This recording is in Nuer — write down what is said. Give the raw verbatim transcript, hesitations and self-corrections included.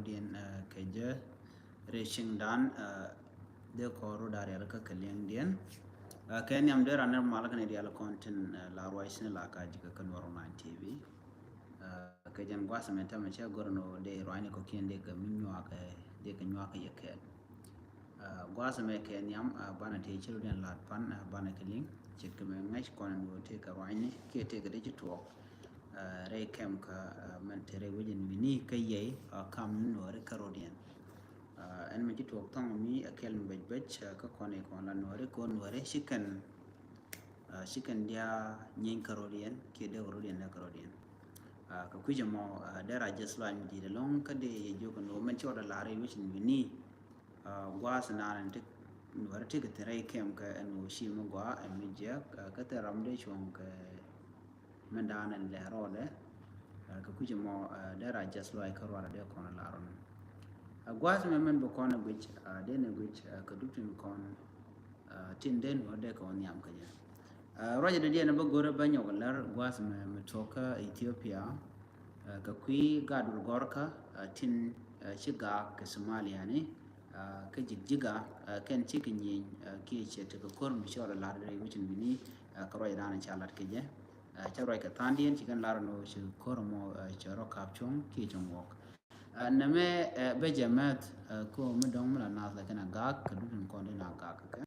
diɛn kɛ jɛ rɛy ciɛŋdan. Dee kɔr rɔ da̱r yɛl kä kɛ liɛŋdiɛn. Kɛ nhiam dee ran nɛr mal kɛn dial kɔn tin la ruac ni la ka jikä kä Nuɔr Online T V. Kɛ jɛn gua̱th mɛ tämɛ cɛ gör ni dee ruac ni kɔkiɛn dee kɛ mi nyuak dee kɛ nyuak kɛ yɛ kɛɛl. Gua̱th mɛ kɛ nhiam banɛ tëë ci rɔ diɛn lat pan banɛ kɛ liŋ ce̱tkɛ mɛ ŋäc kɔn ni wä tëë kɛ ruac ni kiɛ tëë kɛ dee ci tuɔɔk. Rɛy kɛm kä mɛn te rɛy wecin wi̱ni kä yɛy kam ni nuɔri kä rodiɛn. Ɛn mi ci tuɔk thɔŋ mi a kɛl mi bɛc bɛc kä kɔn ikɔn la nuɔri kɔn nuɔri ci kɛn ci kɛn dia nyiny kä rodiɛn kiɛ dee kɛ rodiɛn dee kɛ rodiɛn. Kɛ kui̱c ɛmɔ dee ra jɛ sluany mi di̱i̱t ɛlɔŋ kä dee yɛ jiök ɛn ɣöö mɛn ci ɣɔt a lar rɛy wecin wi̱ni. Gua̱a̱th naan ti nuɔri ti kɛ thin rɛy kɛm kɛ ɛn ɣöö ci mi gɔaa ɛn mi jiɛk kä thil ram dee cuɔ̱ŋ kɛ mɛn daan ɛn lɛ rɔɔdɛ. Kɛ kui̱c ɛmɔ dee ra jɛ sluany kä ruarɛ dee kɔn lar ɔn. Gua̱a̱th mɛ mɛn bi kɔn ɛ guic dee ni guic kɛ dup tin kɔn tin den wä dee kɛ wä nhiam kä jɛ. Ruacɛ dee diɛn bä go̱rɛ bä nyɔk lär gua̱a̱th mɛ mɛ tuɔk kä Ethiopia. Kɛ kui̱ gat dur gɔrkä tin ci gaak kɛ Somalia ni kä jik jiga kɛn ci kɛ nyieny kiɛ cɛ tekɛ ko̱r mi cɔɔl lar rɛy wicin bini. Kɛ ruacɛ dan ca lat kɛ jɛ. Ca ruac kɛ thandiɛn ci kɛn lar ni ci ko̱r mɔ cɛ rɔ kap cuɔ̱ŋ kiɛ cɛ ŋuɔk. Nɛmɛ bɛ jɛ mɛth ko mi dɔŋ mi la nath lɛ kɛn a gaak kɛ dutin kɔn di na gaak kɛ.